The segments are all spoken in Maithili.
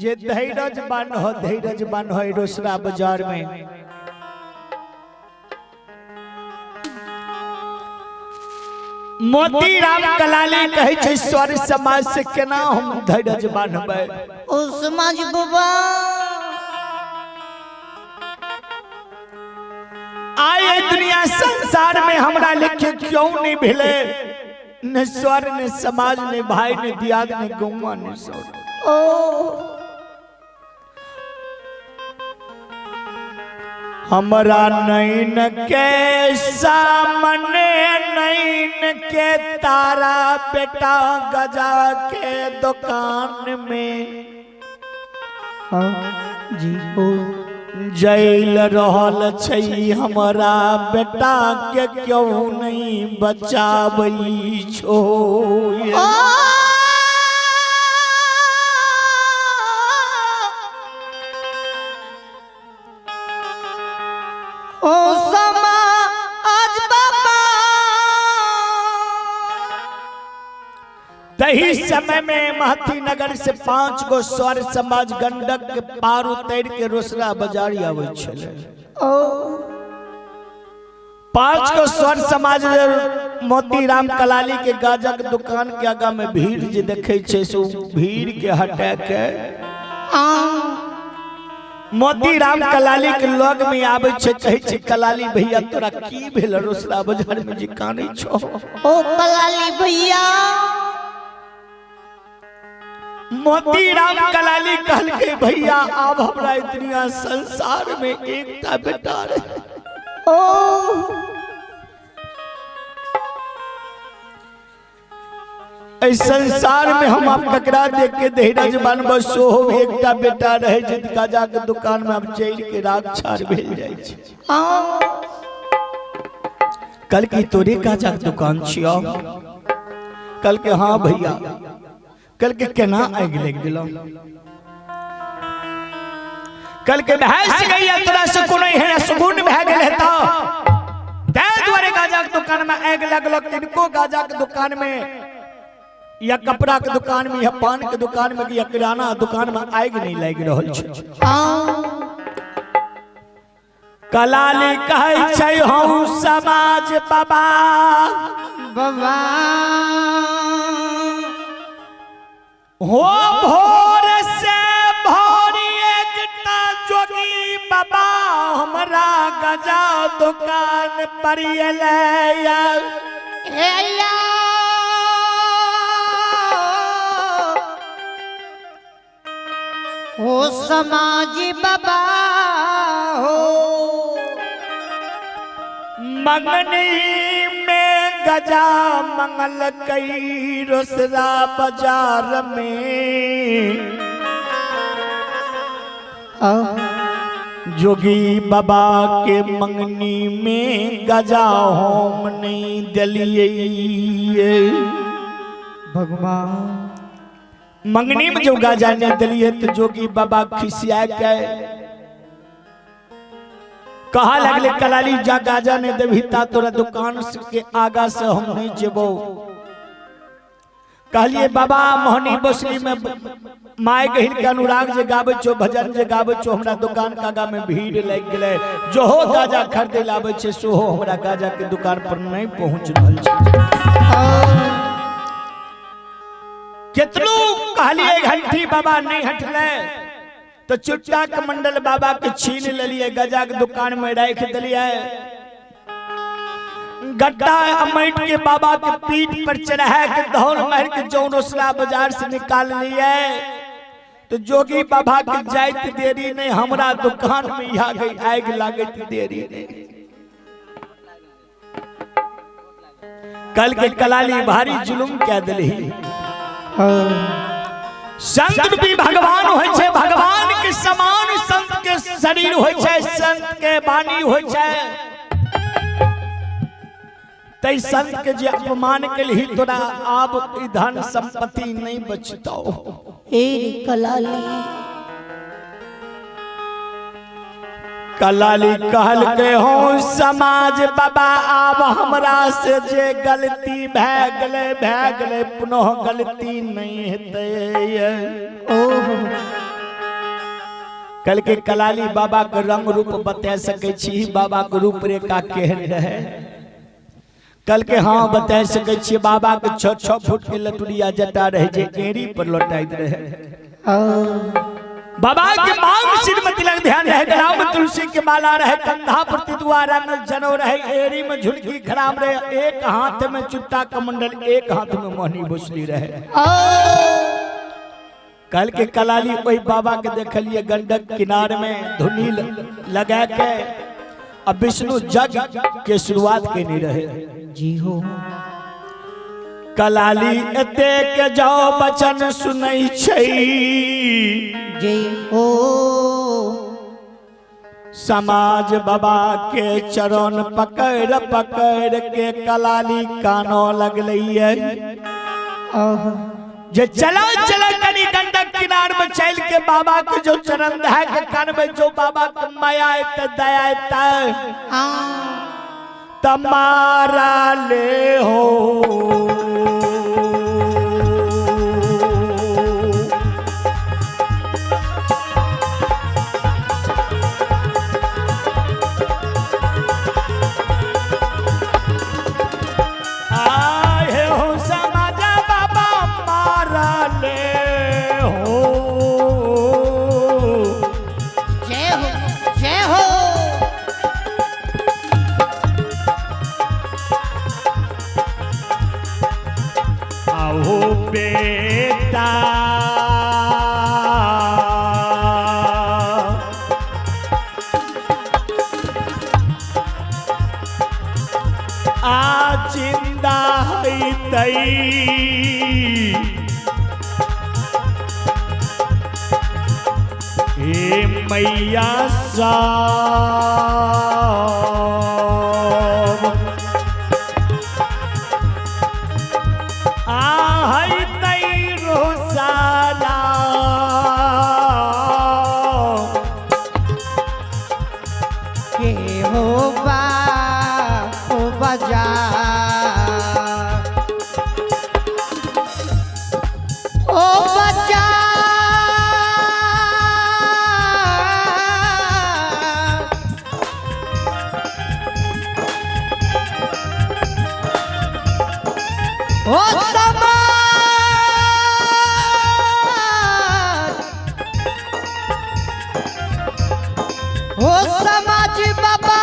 जे धैरज बान्ह, धैरज बान्ह रोसड़ा बाजार में। मोतीराम कलाली कहै छै स्वर समाज से केना हम धैरज बान्हबै। ओ समाज बाबा, आइ एहि दुनिया संसार में हमरा लेखे क्यों नहीं भेले, ने स्वर ने समाज ने भाई ने दियाद ने गौवा ने सौर। ओ हमरा नैन के सामने नैन के तारा बेटा गजा के दुकान में हाँ जी ओ जैल रहल छै, हमरा बेटा के क्यों नहीं बचाबै छो। ओ ओ समाज बाबा। तही समय में महती नगर से 5 गो स्वर समाज गंडक के पार उतर के रोसड़ा बाजार आबै छलै। ओ 5 गो स्वर समाज मोतीराम कलाली के गाजक दुकान के आगा में भीड़ जे देखे छै से उ भीड़ के हटा के आ मोतीराम कलाली के लग में आबै छै, कहै छै कलाली भैया तोरा की भेल रोसड़ा बाजार में जे कानै छौ। ओ कलाली भैया। मोतीराम कलाली कहलकै भैया आब हमरा ई दुनिया संसार में एकटा बेटा रहे। ओ एहि संसार में हम आप ककरा देख के धैरज बनब, सोहो एकटा बेटा रहे जे गाजा के दुकान में आब जरि के राग छाड़ भेल जाइ छै। आ कल की तोरे गाजा के दुकान छियो? कल के हाँ भैया। कल के केना आगि लागि गेलो? कल के भैंस गई तोरा से कोनो एहन असगुन भए गेल हेतौ तै दुआरे गाजा के दुकान में आगि लगलो। किनको गाजा के दुकान में या कपड़ा के दुकान में या पान के दुकान में या किराना दुकान में आगि नहीं लागि रहल छै। आ कलाली कहै छै हम समाज बाबा बाबा हो भोर से भोरी एकटा जोगी बाबा हमरा गजा दुकान पर एलै। हे अय्या हो समाज बाबा हो मंगनी में गजा मंगल कई रोसड़ा बाजार में जोगी बाबा के मंगनी में गजा हम नहीं दिलिए। भगवान मंगनी में जो गजा नहीं दिलिए तो जोगी बाबा खिसिया के कहा लगले कलाली जा गाजा नहीं देबही ता तोरा दुकान के आगा से हम नहीं जेबो। कहलिए बाबा मोहनी बसली में my गहिर के अनुराग जे गाबै छो, भजन जे गाबै छो, हमरा दुकान के आगा में भीड़ लागि गेलै, जो हो गाजा खरीदे लाबै छै सोहो हमरा गाजा के दुकान पर नहीं पहुंच रहल छै। केतनो कहलिए घंटी बाबा नहीं हटले तो चुट्टा के मंडल बाबा के छीन लेलिए, गजा के दुकान में राख दिलिए, गड्ढा अमैट के बाबा के पीठ पर चढ़ा के धौल मार के जौन रोसड़ा बाजार से निकाल लिए तो जोगी बाबा के जाइत देरी नहीं, हमरा दुकान में यहाँ गई आग लागत देरी नहीं। कल के कलाली भारी जुलुम कह दिली। संत भी भगवान होइ छै, भगवान के समान संत के शरीर होइ छै, संत के वाणी होइ छै। तै संत के जे अपमान के लिए तोरा आब ई धन संपत्ति नहीं बचतौ। हे कलाली कलाली कहल के हो समाज बाबा आब हमरा से जे गलती भए गेलै भए गेलै, पुनः गलती नहीं हेतै। ओहो कल के कलाली बाबा के रंग रूप बता सके छी? बाबा के रूप रेखा केहन रहे? कल के हाँ बता सके छी। बाबा के 6-6 फुट के लटुरिया जटा रहे जे एड़ी पर लौटाइत रहे। बाबा के मांग सिर में तिलक ध्यान रहे, गला में तुलसी के माला रहे, कंधा पर तितुआ रंगल जनौ रहे, एड़ी में झुनकी खराम रहे, एक हाथ में चुट्टा कमंडल, एक हाथ में मोहनी भुसली रहे। कल के कलाली ओहि बाबा के देखलिए गंडक किनार में धुनी लगा के अब विष्णु जग के शुरुआत केने रहे। जी हो। कलाली एतेक जाओ वचन सुनै छै। जी हो। समाज बाबा के चरण पकड़ पकड़ के कलाली कानो लगलैये जे चला चला कनी गंडक किनार में चल के बाबा के जो चरण धऽ के कान में जो बाबा के माया एते दया एते तमारा ले हो। आए हो समाज बाबा मारा ले हो। जय हो, जय हो। आओ बेटा आ जिंदा है तई हे मैया साब आ है तई रोसाला। के हो बा ओ बजा ओ बजा ओ समाज ओ समाज बाबा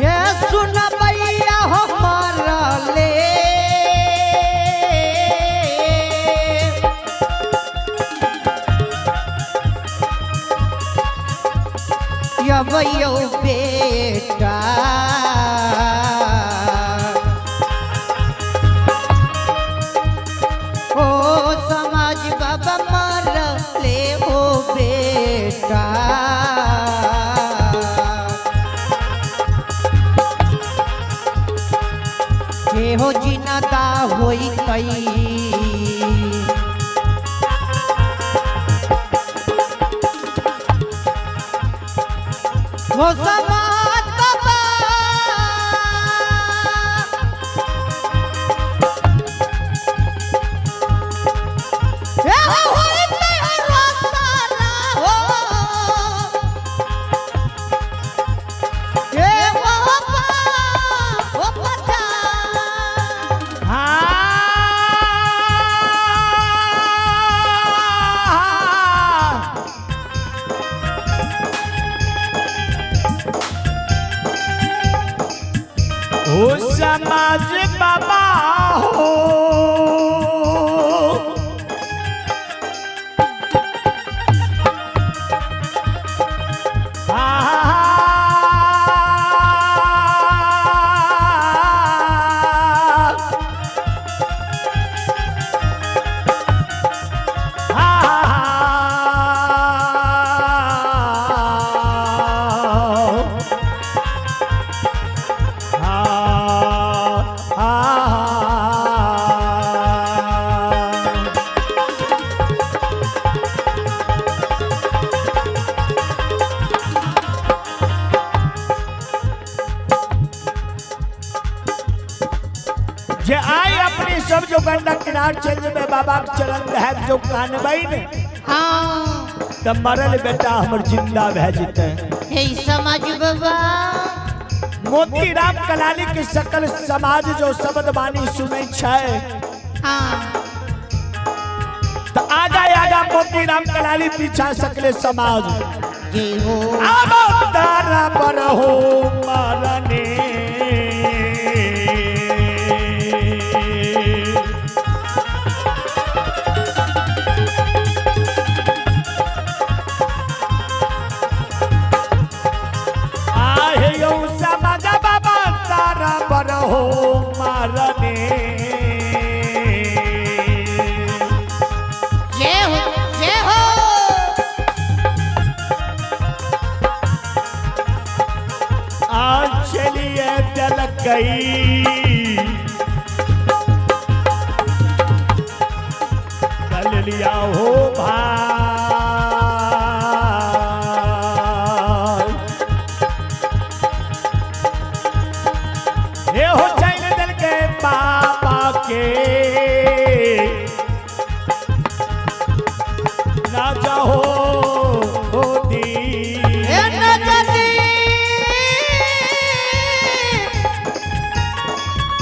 ये सुन भैया हमारा ले यवयो बेटा ओ समाज बाबा मार ले ओ बेटा के हो जिनता होई तई वो समाज बाबा ए हो होई तई हो रोसाला हो ए बाबा ओ बचा। हाँ। गंडक किनार चल जेबै, बाबा के चरण धैक जो कानबै ने, हाँ। त मरल बेटा हमर जिंदा भए जेतै। हे समाज बाबा। मोतीराम कलाली के सकल समाज जो शब्द वाणी सुनै छै, हाँ। त आगा आगा मोतीराम कलाली, पीछा सकले समाज। जय हो। अब तारा पर हो मरने। आहे यौ समाज बाबा तारा पर हो मरने। जय हो, जय हो। आज चलिए गई चल लिया हो भाई, ये हो चल दल के बाबा के राजा हो दी। हे नजदी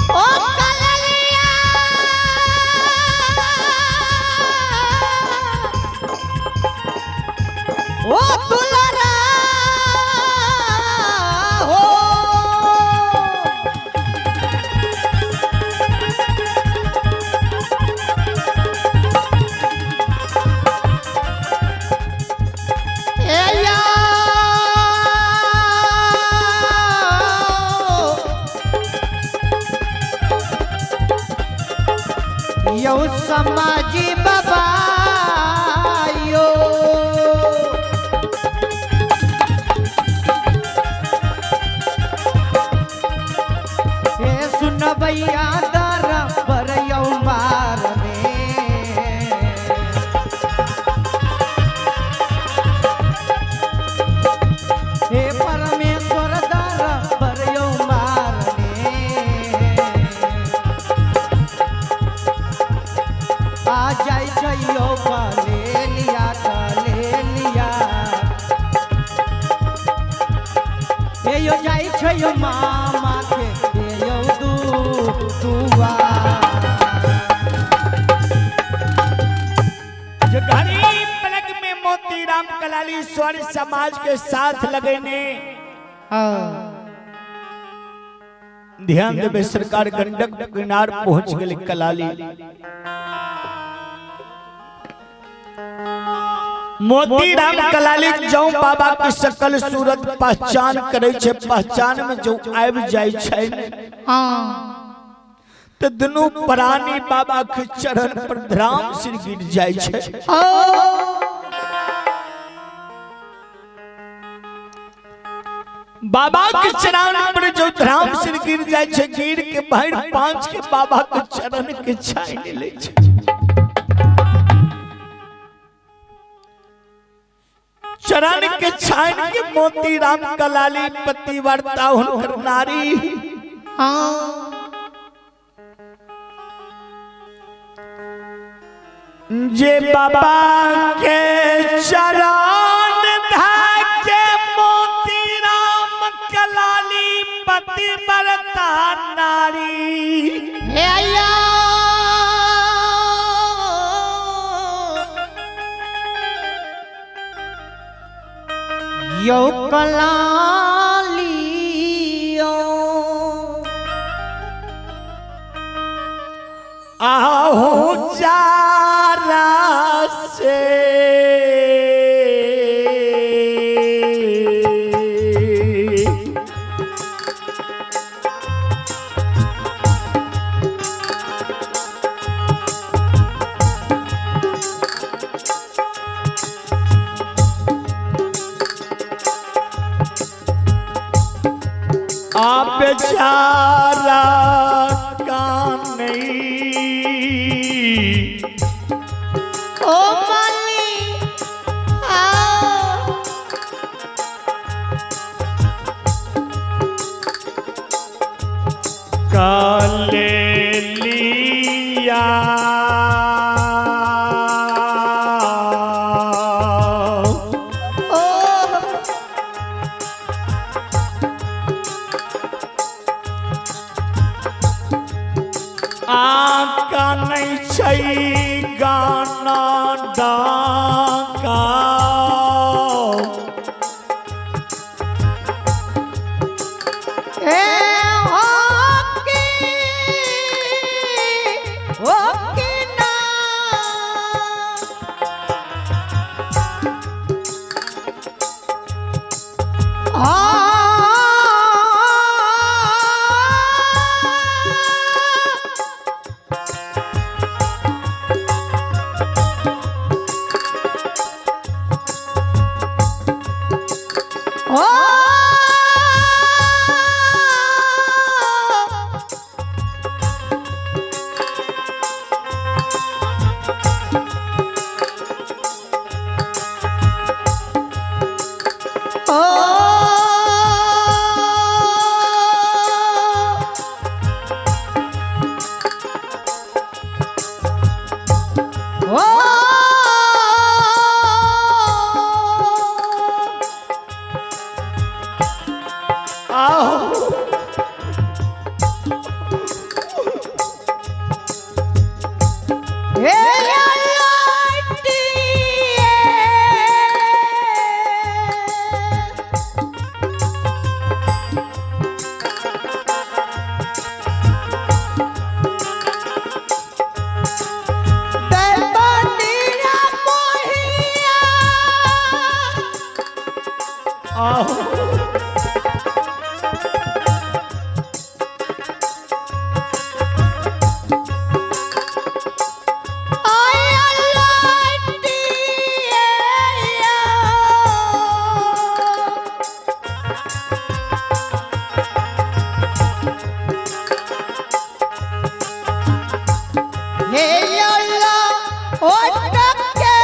ओ कललिया, ओ दुलरा हो। हे या यो समाजी बाबा यो। हे सुनबैया दर पर यौ मारने। हे परमेश्वर दर पर यौ मारने। आ जाय छैयो कलेलिया कलेलिया, हे यो जाय छैयो मामा के हे यो दू दुआ। जो घड़ी पलक में मोतीराम कलाली स्वर समाज के साथ लगने। ध्यान देवे सरकार, गंडक किनार पहुंच गए कलाली। मोतीराम कलाली जो बाबा के सकल सूरत पहचान करे छे, पहचान में जो आबि जाय छै ने, हाँ। तो दुनू प्राणी बाबा के चरण पर धराम सिर गिर जाय छै। ओ बाबा के चरण पर जो धराम सिर गिर जाय छै, गिर के भरि पांच के बाबा के चरण के छाइन लै छै। चरण के छाइन के मोतीराम कलाली पतिव्रता हुनकर नारी। हाँ। जे बाबा के चरण धाके मोतीराम कलाली पतिव्रता नारी। हे अय्या यो कलालियो। आहो चारा से आप बेचारा का नहीं। ओ माली आओ। काले लिया। गाना डाका ए होकी होकी ना आ ओ ओ ओ आहो हे लाटी आहो हे अल्लाह ओ टके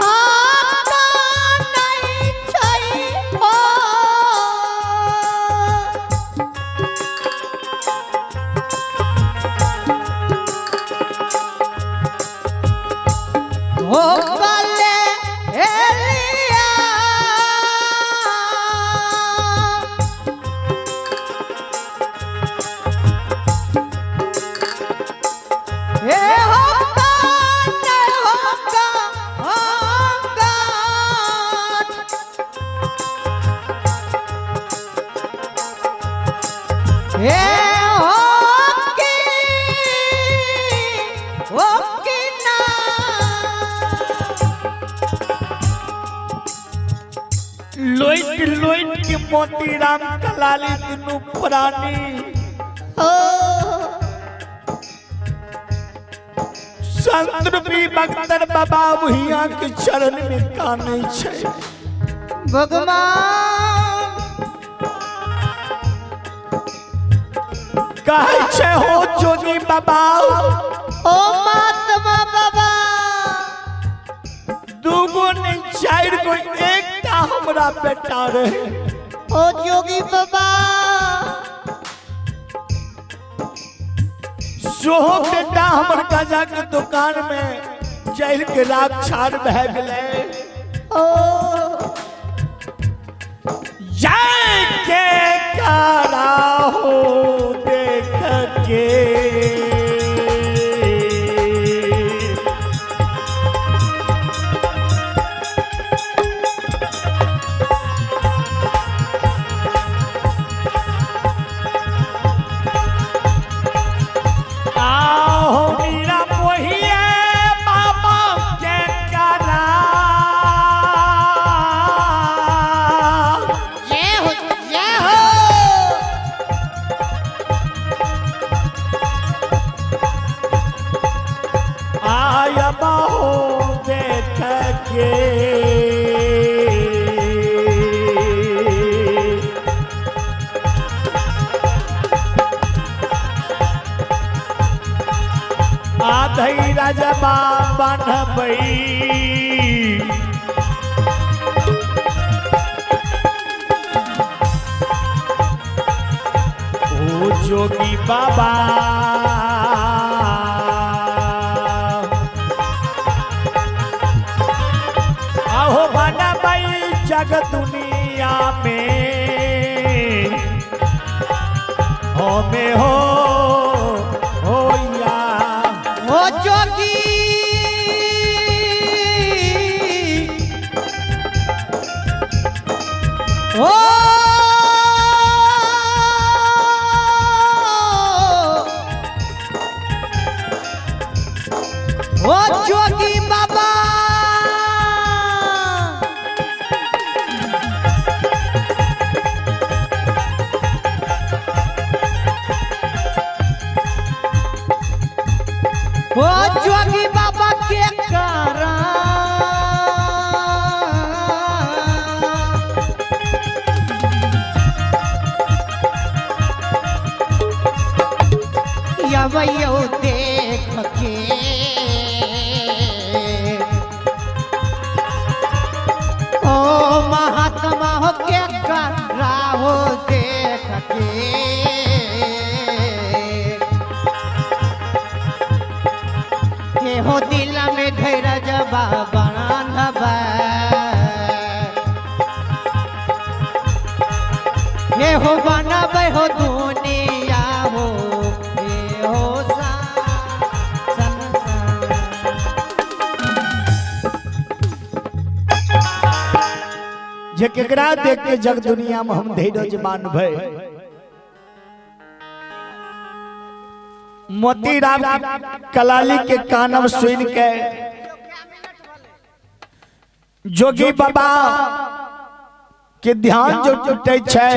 आका नहीं छै ओ हो कले एलिया हे हो कान हो का हो कान हे हो की हो की ना लोट लोट के मोती राम कलाली दुनू प्राणी ओ संत रूपी बख्तर बाबा भुइया के चरण में कानै छै। भगवान कहै छै हो जोगी बाबा, ओ महात्मा बाबा, दूगो नहीं चारि गो एकटा हमरा बेटा रहे। ओ जोगी बाबा, सोहो बेटा हमर गाजा के दुकान में जहर के राग छाड़ भए गेलै। ओ जय के कारा हो देख के आहो मीरा मोहिए बाबा के कारा। जय हो जय हो। आय बाहो देख के आधई राजबा बनबई। ओ जोगी बाबा आहो बनबई जग दुनिया में हो में हो हो या ओ जोगी ओ ओ जोगी बाबा ओ जोगी बाबा के करा यवयो देख के ओ महात्मा हो के करा हो देख के के हो दिल में धैरज बांधब हे हो बनब हो दुनिया हो हे हो संसार। जे केकरा देख के जग दुनिया में हम धीरज मानबै। मोतीराम कलाली के कानब सुन के जोगी बाबा के ध्यान जो टूटे छै।